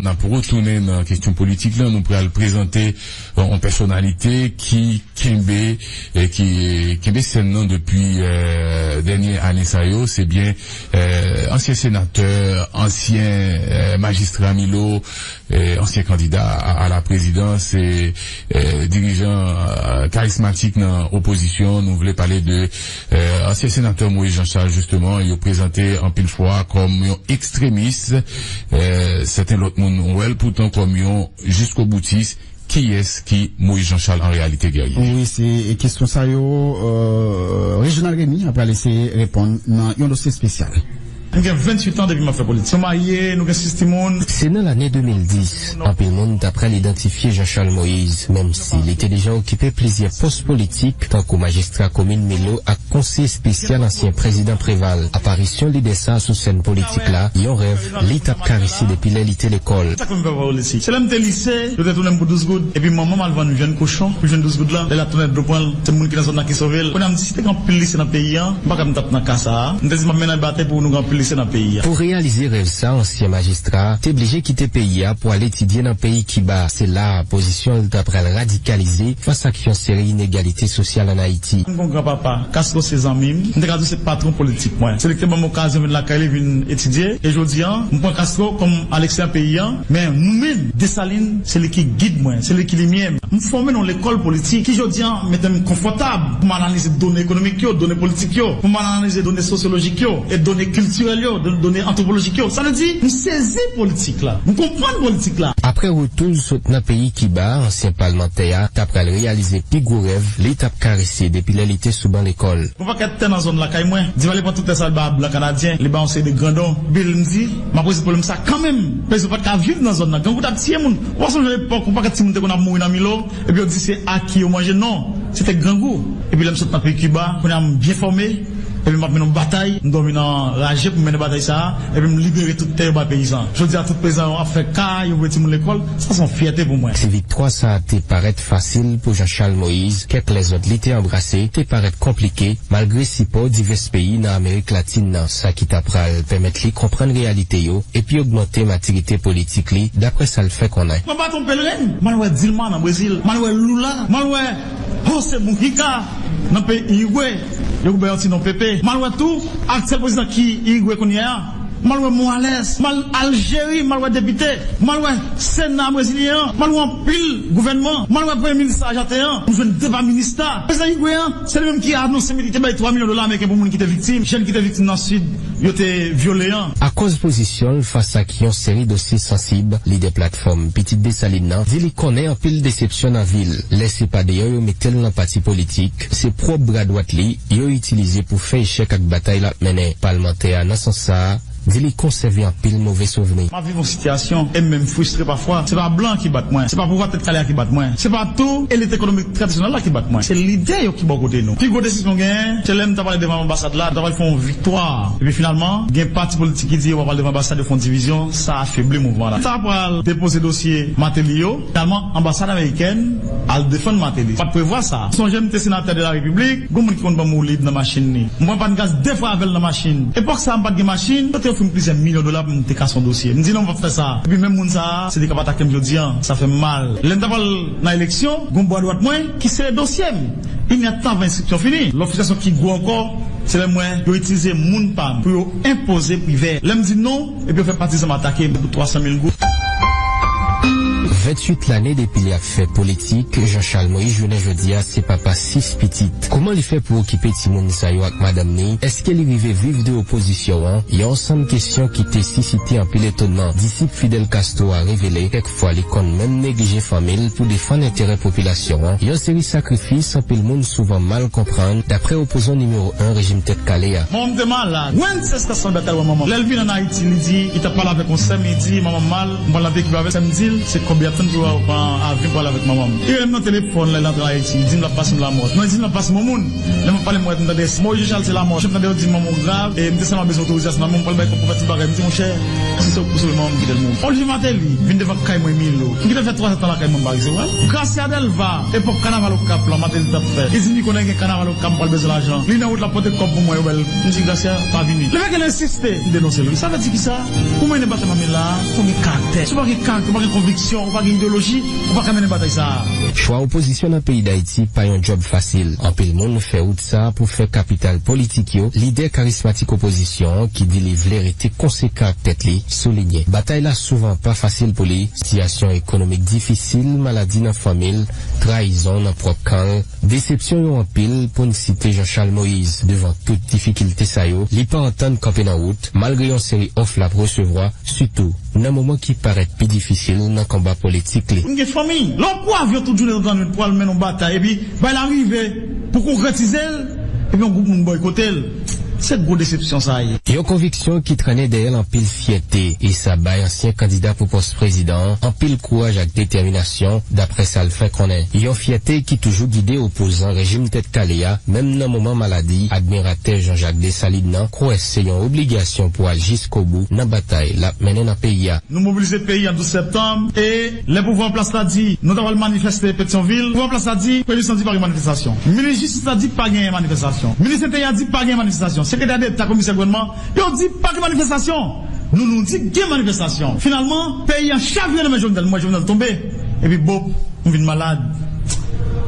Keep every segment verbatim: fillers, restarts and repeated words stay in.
N ap retounen nan kesyon politik la, nou pral prezante yon pèsonalite ki kenbe, eh, ki kenbe sèn nan depi, eh, dènye ane sa yo. Se byen, eh, ansyen senatè, ansyen, eh, majistra Milo, eh, ansyen kandida a, a la prezidans, eh, eh, dirijan, eh, karizmatik nan opozisyon. Nou vle pale de, eh, ansyen senatè Moïse Jean Charles, jisteman, yo prezante anpil fwa kòm yon ekstremis. Eh, sèten lòt moun wè l poutan kòm yon jiskoboutis. Kiyès ki Moïse Jean Charles an reyalite, Guerrier? Wi, se kesyon sa yo, eh, Reginald Remy ap pral eseye reponn nan yon dosye espesyal. M gen venntuit an depi m ap fè politik. Nou marye, nou gen sis timoun. Se nan lane de mil dis, anpil moun t ap pral idantifye Jean Charles Moïse, menm si li te deja okipe plizyè pòs politik, tankou majistra komin Milo ak konseye espesyal ansyen prezidan Préval. Aparisyon lidè sa a sou sèn politik la, yon rèv li t ap karese depi lè li te lekòl. Sa k fè m fè politik? Se lè m te lise, yo te tounen m pou douz goud, epi manman m al vann vyann kochon pou jwenn douz goud lan. Lè l ap tounen dlo pran l, se moun ki nan zòn nan ki sove l. Kounye a m di, si te gen anpil lise nan peyi a, m pa kwè m t ap nan ka sa a. M te di m ap mennen batay pou nou gen anpil lise nan peyi a. Pou reyalize rèv sa, ansyen majistra a te blije kite peyi a pou al etidye nan peyi Kiba. Se la a pozisyon l ta pral radikalize fas ak yon seri inegalite sosyal ann Ayiti. M gen yon granpapa, Castro se zanmi m. M te ka di w se patwon politik mwen. Se li ki te ban m okazyon vin lakay li vin etidye. E jodi a, m pran Castro kòm Aleksi an peyi a. Men mwen menm, Desalin, se li ki gid mwen, se li ki limyè m. M fòme nan yon lekòl politik ki jodi a mete m konfòtab pou m analize done ekonomik yo, done politik yo, pou m analize done sosyolojik yo, e done kiltirèl yo, do-, done antwopolojik yo. Sa vle di, m sezi politik la, m konprann politik la. Apre retou l sot nan peyi Kiba, ansyen palmantè a ta pral reyalize pi gwo rèv li t ap karese depi lè li te sou ban lekòl. Gon pakèt tè nan zòn lakay mwen. Divalye pran tout tè sa, li ba blan kanadyen, li ba yon seri de grandon. Epi m di, m ap rezoud pwoblèm sa kanmenm. Paske m pa t ka viv nan zòn nan. Grangou t ap tiye moun. Ou pa sonje lepòk, yon pakèt timoun te konn ap mouri nan Milo, epi yo di se aki yo manje? Non, se te grangou. Epi lè m sot nan peyi Kiba, kounye a m byen fòme, epi m ap mennen yon batay, m dòmi nan raje pou m mennen batay sa a, epi m libere tout tè yo bay peyizan. Jodi a, tout peyizan yo ap fè kay, yo voye timoun lekòl, sa se yon fyète pou mwen. Si viktwa sa a te parèt fasil pou Jean Charles Moïse, kèk lèzòt li te anbrase te parèt konplike, malgre sipò divès peyi nan Amerik Latin nan, sa ki ta pral pèmèt li konprann reyalite yo epi ogmante matirite politik li, daprè sa l fè konnen. M ap bat yon pèleren, m al wè Dilma nan Brezil, m al wè Lula, m al wè José Mujica nan peyi Irigwe, yo bay yon ti non Pepe, m al wè tou aktyèl prezidan ki Irigwe kounye a. M al wè Morales, m al Aljeri, m al wè depite, m al wè Sena brezilyen an, m al wè anpil gouvènman, m al wè premye minis ajanten an, m jwenn deba minista. Prezidan Igwe an, se li menm ki anonse militè bay twa milyon dola ameriken pou moun ki te viktim, jèn ki te viktim nan Sid, yo te vyole an. Akoz pozisyon l fas ak yon seri dosye sansib, lidè platfòm Pitit Desalin nan di li konnen anpil desepsyon nan vi l. Lè se pa deyò yo mete l nan pati politik, se pwòp bra dwat li yo itilize pou fè echèk ak batay l ap mennen. Palmantè a, nan sans sa a, di li konsève anpil move souvni. M ap viv yon sitiyasyon e m menm fristre pafwa. Se pa blan ki bat mwen, se pa pouvwa tèt kale a ki bat mwen, se pa tou elit ekonomik tradisyonèl la ki bat mwen. Se lidè yo ki bò kote nou. Pi gwo desepsyon m genyen, se lè m ta pral devan anbasad la, m ta pral fè yon viktwa. Epi finalman, gen pati politik ki di yo pa pral devan anbasad, yo fè yon divizyon, sa afebli mouvman la. M ta pral depoze dosye Martelly yo, finalman, anbasad amerikèn al defann Martelly. Pa t prevwa sa. Sonje m te senatè de la repiblik, gon moun ki konn ban m woulib nan machin li. M pran pàn gaz de fwa avè l nan machin. Epòk sa a, m pa t gen machin, yo te ofri m plizyè milyon dola pou m te kase yon dosye. M di non, m p ap fè sa. Epi menm moun sa a, se li k ap atake m jodi a. Sa fè m mal. Lè m ta pral nan eleksyon, gon bwa dwat mwen ki sere dosye m. Inyat avan enstriksyon fini. Lòt fristrasyon ki gwo ankò, se lè m wè yo itilize moun pa m pou yo enpoze Privè. Lè m di non, epi yo fè patizan m atake m pou twa san mil goud. Venntuit lane depi li ap fè politik, Jean Charles Moïse jounen jodi a se papa sis pitit. Kòman li fè pou okipe timoun sa yo ak madanm ni? Èske li rive viv de opozisyon an? Yon ansanm kesyon ki te sisite anpil etonman. Disip Fidel Castro a revele kèk fwa li konn menm neglije fanmi l pou defann enterè popilasyon an. Yon seri sakrifis anpil moun souvan mal konprann, daprè opozan nimewo en rejim Tèt Kale a. Manman m te malad. Wences Castro t al wè manman m. Lè l vin ann Ayiti, li di, li t ap pale avèk yon sè m, li di, manman m mal, m pral nan peyi Kiba avè l. Sè m di l, se konbyen Fann pou pran avyon pou al avèk manman m. Li rele m nan telefòn lè l antre Ayiti. Li di m l ap pase m Lamòt. Non, li di m l ap pase m yon moun. Lè m ap pale, m wè m tande Moyiz Jan Chal se Lamòt. M tande yo di m manman w grav. E m te sèlman bezwen otorizasyon nan men w, m pral bay kòb pou fè tout bagay. M di, monchè, si se ou k pou sove manman m, kite l mouri. Olivier Martelly vin devan kay mwen, Milo. M gentan fè twa zè tan lakay mwen, m pa rete wè l. Gracia Delva, epòk kanaval Okap lan, Martelly t ap fè. Li di m li konnen gen kanaval Okap, m pral bezwen lajan. Li nan wout, l ap pote kòb pou mwen, yo ba l. M di, Gracia, pa vini. Lè Michael ensiste, m denonse l. Wi, sa vle di kisa? Ou mennen batay manmi la, fò gen karaktè. Si w pa gen karaktè, w pa gen konviksyon, w pa gen ideyoloji, ou pa ka mennen batay sa a. Chwa opozisyon nan peyi Dayiti pa yon djòb fasil. Anpil moun fè wout sa a pou fè kapital politik yo. Lidè karismatik opozisyon an, ki di li vle rete konsekan ak tèt li, soulinye batay la souvan pa fasil pou li. Sitiyasyon ekonomik difisil, maladi nan fanmi l, trayizon nan pwòp kan l, desepsyon yo anpil, pou n site Jean Charles Moïse. Devan tout difikilte sa yo, li pa antann kanpe nan wout, malgre yon seri òf l ap resevwa, sitou nan moman ki parèt pi difisil nan konba politik li. M gen fanmi. Lè w pran avyon tout jounen, tout lannwit pou al mennen yon batay, epi bay la rive pou konkretize l, epi yon gwoup moun bòykote l. Se gwo desepsyon sa ye. Yon konviksyon ki trennen dèyè l anpil fyète, e sa bay ansyen kandida pou pòs prezidan an anpil kouraj ak detèminasyon, daprè sa l fè konnen. Yon fyète ki toujou gide opozan rejim tèt kale a, menm nan moman maladi admiratè Jean-Jacques Dessalines nan, kwè se yon obligasyon pou al jiskobou nan batay l ap mennen nan peyi a. Nou mobilize peyi an douz septanm, e lè pouvwa an plas la di nou ta pral manifeste Petyonvil, pouvwa an plas la di premye minis lan di pa gen manifestasyon. Minis jistis la di pa gen manifestasyon. Minis enteryè a di pa gen manifestasyon. Sekretè deta, komisè gouvènman, yo di pa gen manifestasyon. Nou, nou di gen manifestasyon. Finalman, peyi an chavire nan men Jovenel. M wè Jovenel tonbe. Epi bop, m vin malad.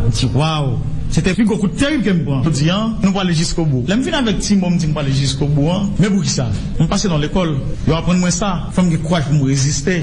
M di, waw, se te pi gwo kout terib ke m pran. Jodi a, nou prale jiskobou. Lè m vin avèk ti mo m di m prale jiskobou an, men poukisa? M pase nan lekòl, yo aprann mwen sa. Fò m gen kouraj pou m reziste.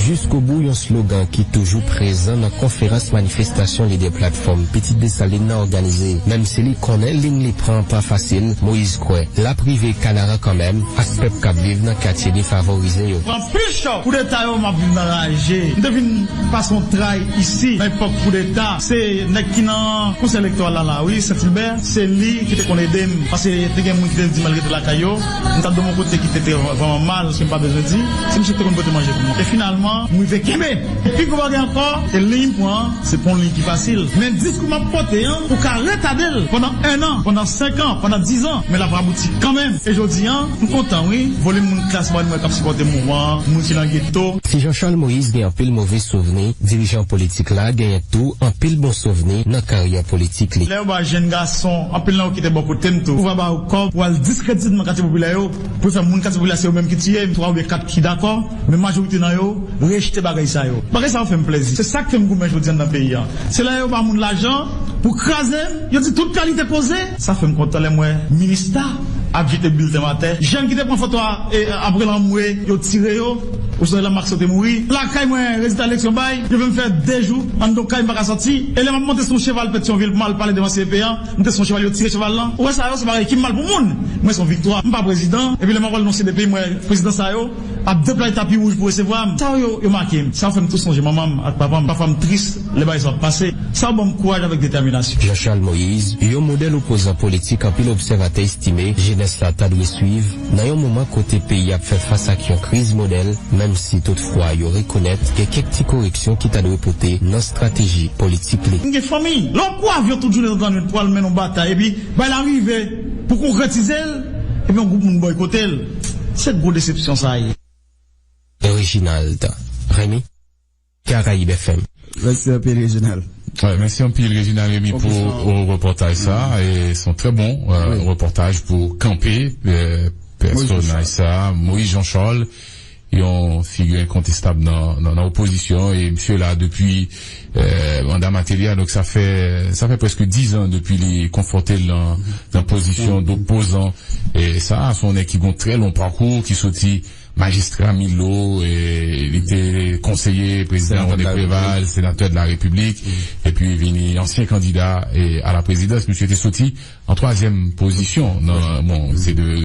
Jiskobou, yon slogan ki toujou prezan nan konferans manifestasyon lidè platfòm Pitit Desalin nan òganize. Menm si li konnen liy li pran pa fasil, Moïse kwè l ap rive Kanaran kanmenm ak pèp k ap viv nan katye defavorize yo. Pran pil chòk. Koudeta yo, m ap viv nan raje. M te vin pase yon tray isi nan epòk koudeta. Se nèg ki nan konsèy elektoral la, la, wi, Sentilbè. Se li ki te konn ede m. Paske te gen moun ki te di m al rete lakay yo. M t ap dòmi yon kote ki te, te vrèman mal, paske m pa bezwen di. Se misye ki te konn pote manje pou mwen. E finalman, m rive kenbe. E pi gwo bagay ankò, e liy m pran, se pa yon liy ki fasil. Men diskou m ap pote an, ou ka retade l pandan enn an, pandan senk an, pandan diz an, men l ap abouti kanmenm. E jodi a, m kontan, wi. Volim moun klas mwayèn mwen k ap sipòte mouvman an, moun ki nan geto. Si Jean Charles Moïse gen anpil move souvni, dirijan politik la genyen tou anpil bon souvni nan karyè politik li. Lè yo ba jèn gason, anpil nan yo ki te bò kote m tou, pouvwa ba yo kòb pou al diskredite m nan katye popilè yo, pou fè moun katye popilè se yo menm ki tiye m, twa oubyen kat ki dakò, men majorite nan yo rejte bagay sa yo. Bagay sa yo fè m plezi. Se sa k fè m goumen jodi a nan peyi a. Se lè yo ba moun lajan pou kraze m, yo di tout kalite koze. Sa fè m kontan lè m wè minista ap jete bilten m atè. Jèn ki te pran foto a, e, ap rele anmwe, yo tire yo. Osnon Elan Max yo te mouri. Lakay mwen, rezilta eleksyon bay, yo fè m fè de jou anndan kay, m pa ka sòti. E lè m ap monte sou yon cheval Petyonvil pou m al pale devan C E P an, m te sou yon cheval, yo tire cheval lan. Ou wè sa yo, se bagay ki mal pou moun. Mwen se yon viktwa. M pa prezidan. Epi lè m ap al nan C D P, m wè prezidan sa yo ap deplwaye tapi wouj pou resevwa m. Sa yo, yo make m. Sa yo fè m tou sonje manman m ak papa m. Pafwa m tris lè bagay sa yo ap pase. Sa yo ban m kouraj avèk detèminasyon. Jean Charles Moïse, yon modèl opozan politik, anpil obsèvatè estime jenès la ta dwe swiv nan yon moman kote peyi ap fè fas ak yon kriz modèl, menm si toutfwa yo rekonèt gen kèk ti koreksyon ki ta dwe pote nan estrateji politik li. M gen fanmi. Lè w pran avyon tout jounen, tout lannwit pou al mennen yon batay, epi bagay la rive pou konkretize l, epi yon gwoup moun bòykote l. Se gwo desepsyon sa ye. Reginald Remy, Caraïbes F M. Mèsi anpil, Reginald. Wè, mèsi anpil, Reginald Remy, pou, o, repòtaj sa. E se yon trè bon, euh, repòtaj pou kanpe, euh, pèsonaj sa, Moïse Jean Charles, yon figi enkontestab nan, nan, nan opozisyon, e misye la depi, euh, manda Martelly a, donk sa fè, sa fè prèske diz an depi li konfwonte l nan, nan pozisyon dopozan. E sa, se yon nèg ki gon trè lon pakou, ki soti majistra Milo, e li te konseye prezidan Rene Preval, senatè de la Repiblik, epi vini ansyen kandida, e, a la prezidans. Misye te soti an twazyèm pozisyon nan, bon, se de